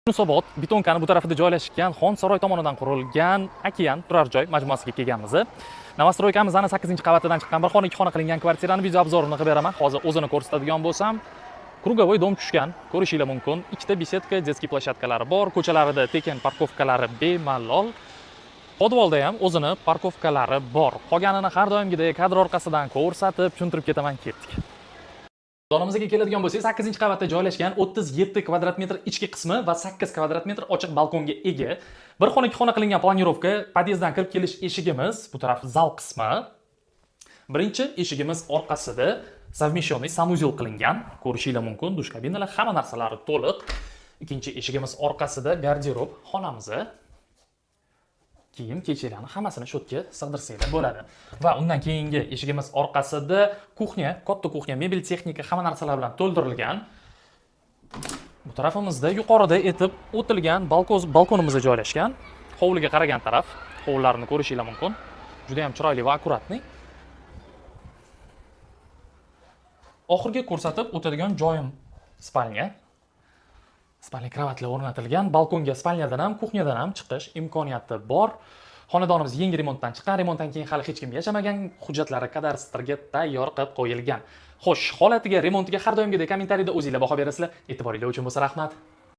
Yunusobod Betonkani bu tarafida joylashgan Xonsaroy tomonidan qurilgan Okean turar joy majmuasiga kelganmiz. Новостройка mizni 8-qavatidan chiqqan bir xona, ikki xona qilingan kvartirani video обзор ini qilib beraman. Hozir o'zini ko'rsatadigan bo'lsam, круговой дом tushgan, ko'rishinglar mumkin. Ikkita беседка, детский площадка lari bor, ko'chalarida tekin парковка lari bemalol. Подвал da ham o'zini парковка lari bor. Qolganini har doimgidek kadr orqasidan ko'rsatib, tushuntirib ketaman, ketdik. Xonamizga keladigan bo'lsak, 8-qavatda joylashgan, 37 kvadrat metr ichki qismi va 8 kvadrat metr ochiq balkonga ega. Bir xona, ikki xona qilingan планировка, podyezddan kirib kelish eshigimiz, bu taraf zal qismi. Birinchi eshigimiz orqasida совмещенный санузел qilingan. Ko'rishinglar mumkin, dush kabinalar, hamma narsalari to'liq. Ikkinchi eshigimiz orqasida garderob xonamiz. Kiyim kechaklarni hammasini shu yerga sig'dirsanglar bo'ladi. Va undan keyingi eshigimiz orqasida кухня, katta кухня, mebel, texnika, hamma narsalar bilan to'ldirilgan. Bu tarafimizda yuqorida etib o'tilgan balkon, balkonimiz joylashgan. Hovliga qaragan taraf, hovlilarni ko'rishinglar mumkin. Juda ham chiroyli va аккуратный. Oxirgi ko'rsatib o'tadigan joyim спальня. Спальня kravatlar o'rnatilgan. Balkonga спальня dan ham, кухня dan ham chiqish imkoniyati bor. Xonadonimiz yangi remontdan chiqqan. Remontdan keyin hali hech kim yashamagan. Hujjatlari kadastrga tayyor qilib qo'yilgan. Xo'sh, holatiga, remontiga har doimgidek kommentariyda o'zinglar baho berasizlar. E'tiboringlar uchun bo'lsa rahmat.